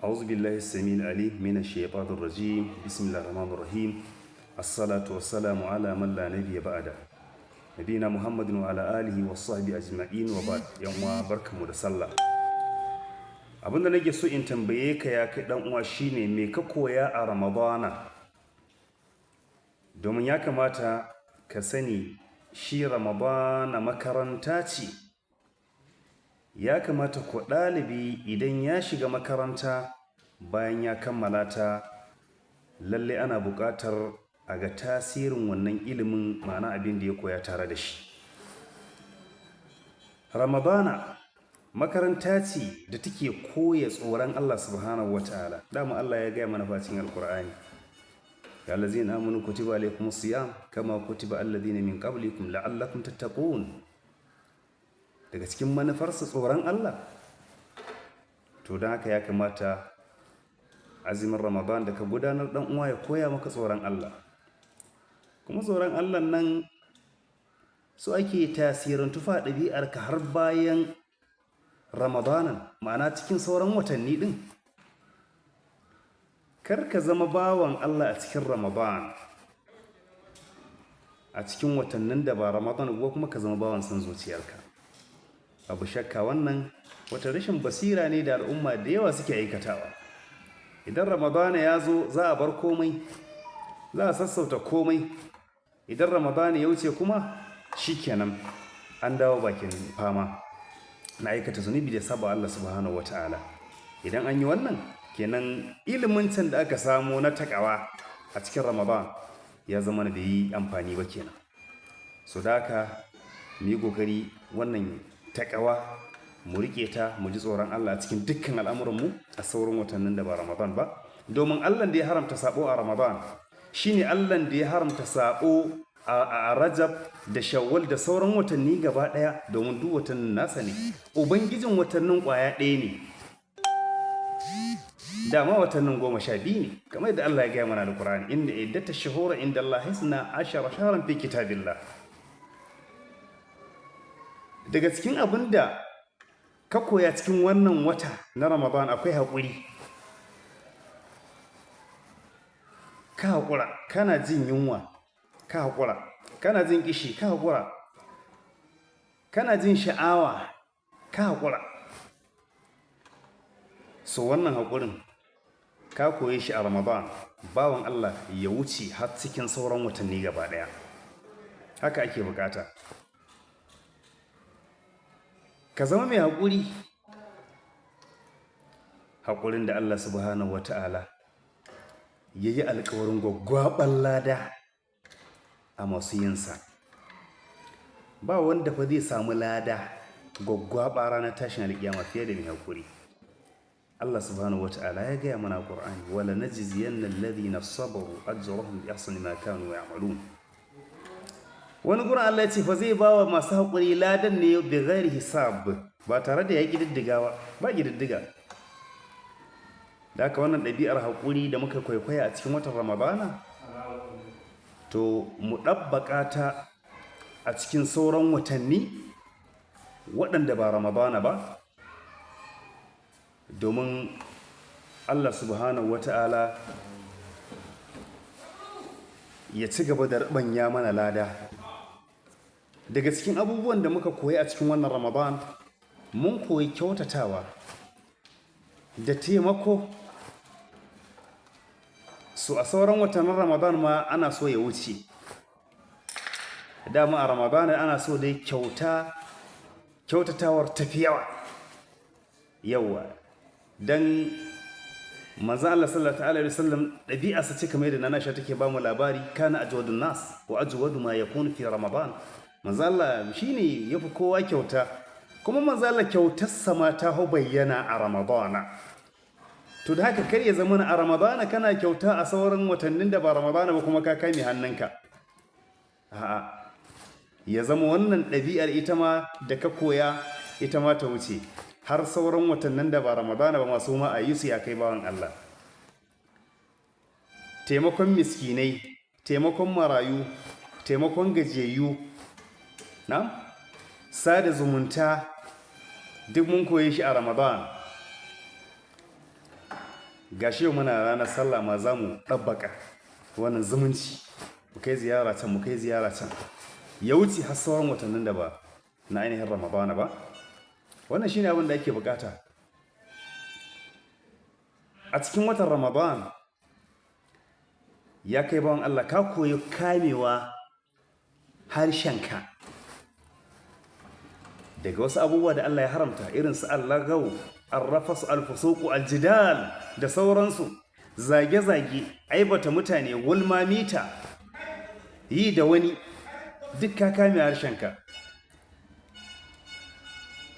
أعوذ بالله السميع العليم من الشيطان الرجيم. بسم الله الرحمن الرحيم. الصلاة والسلام على من لا نبي بعده، نبينا محمد وعلى آله وصحبه أجمعين، وبعد. 'Yan uwa, barkamu da sallah. Abinda nake so in tambaye ka, ya kai dan uwa, shine me ka koya a Ramadana? Domin ya kamata ka sani, shi Ramadana makaranta ce. Ya kamata ko ɗalibi idan ya shiga makaranta, bayan ya kammala ta, lalle ana buƙatar a ga tasirin wannan ilimin, ma'ana abin da ya koya tare da shi. Ramadana makaranta ce da take koya tsoron Allah Subhanahu wa Ta'ala. Dama Allah ya gaya mana facin Alkur'ani: يا الذين آمنوا كتب عليكم الصيام كما كتب على الذين من قبلكم لعلكم تتقون. Daga cikin manufarsa tsoron Allah. To, don haka ya kamata azumin Ramadan da ka gudanar, dan uwa, ya koya maka tsoron Allah. Kuma tsoron Allah nan so ake tasirin tufa ɗabi'arka har bayan Ramadanan, ma'ana cikin sauran watanni ɗin. Kar ka zama bawan Allah a cikin Ramadan, a cikin watannin da ba Ramadan ko kuma ka zama bawan son zuciyarka. Abu shakka wannan wata rashin basira ne da al'umma da yawa suke aikatawa. Idan Ramadana ya zo, za a bar komai, za a sassauta komai. Idan Ramadana ya wuce kuma, shikenan, an dawo bakin fama na aikata zunubi da saba Allah Subhanahu Wata'ala. Idan an yi wannan, kenan ilimin can da aka samo na takawa a cikin Ramadan ya zama bai yi amfani ba kenan. So da haka mu yi kokari wannan takawa mu riƙe ta, mu ji tsoron Allah a cikin dukkan al'amuranmu a sauran watannin da ba Ramadan ba, domin Allah da ya haramta sabo a Ramadan shine Allah da ya haramta sabo a Rajab da Shawwal da sauran watanni gaba ɗaya, domin duk watannin nasa ne. Ubangijin watannin ƙwaya ɗaya ne. Dama watannin 12 ne, kamar yadda Allah ya gaya mana da Qur'ani: إن عدة الشهور عند الله 12 شهرا في كتاب الله. Daga cikin abin da ka koya cikin wannan wata na Ramadan akwai haƙuri. Ka haƙura kana jin yunwa, ka haƙura kana jin kishi, ka haƙura kana jin sha'awa, ka haƙura. So wannan haƙurin ka koye shi a Ramadan, bawan Allah, ya wuce har cikin sauran watanni gaba ɗaya. Haka ake bukata, ka zama mai haƙuri, haƙurin da Allah Subhanahu Wata'ala ya yi alkawarin gwaggwaɓar lada a masu yinsa. Ba wanda fa zai samu lada gwaggwaɓa ranar tashin alƙiyama fiye da mai haƙuri. Allah Subhanahu Wata'ala ya gaya mana Qur'ani: ولنجزين الذين صبروا أجرهم بأحسن ما كانوا يعملون. Wani gurin Allah ya ce fa zai bawa masu haƙuri ladan ne بغير حساب, ba tare da ya ƙididdiga ba, ba ƙididdiga. Da haka wannan ɗabi'ar haƙuri da muka kwaikwaya a cikin watan Ramadana, to mu ɗabbaƙa ta a cikin sauran watanni waɗanda ba Ramadana ba, domin Allah Subhanahu Wata'ala ya ci gaba da ruɓanya mana lada. Daga cikin abubuwan da muka koyi a cikin wannan Ramadan, mun koyi kyautatawa da taimako. So a sauran watannin Ramadan ma ana so ya wuce. Dama a Ramadan ana so dai kyauta, kyautatawar tafi yawa yawa, dan manzo Allah صلى الله عليه وسلم ɗabi'arsa ce, kamar yadda Nana Aisha take ba mu labari: كان أجود الناس وأجود ما يكون في رمضان. Manzo Allah shine yafi kowa kyauta, kuma manzo Allah kyautarsa ma ta hau bayyana a Ramadana. To, da haka kar ya zama a Ramadana kana kyauta, a sauran watannin da ba Ramadana ba kuma ka kame hannunka. A'a, ya zama wannan ɗabi'ar ita ma da ka koya, ita ma ta wuce har sauran watannin da ba Ramadana ba masu ma a yi su, ya kai bawan Allah. Taimakon miskinai, taimakon marayu, taimakon gajiyayyu, na sada zumunta, duk mun koye shi a Ramadan. Gashi yau muna ranar sallah ma za mu ɗabbaka wannan zumunci, mu kai ziyara can, mu kai ziyara can, ya wuce har sauran watannin da ba na ainihin Ramadana ba. Wannan shine abin da ake bukata a cikin watan Ramadan. Ya kai bawan Allah, ka koyi kamewa harshenka daga wasu abubuwa da Allah ya haramta, irin su اللغو، الرفث، الفسوق، الجدال da sauransu, zage-zage, aibata mutane, gulma, mita, yi da wani, duk ka kame harshenka.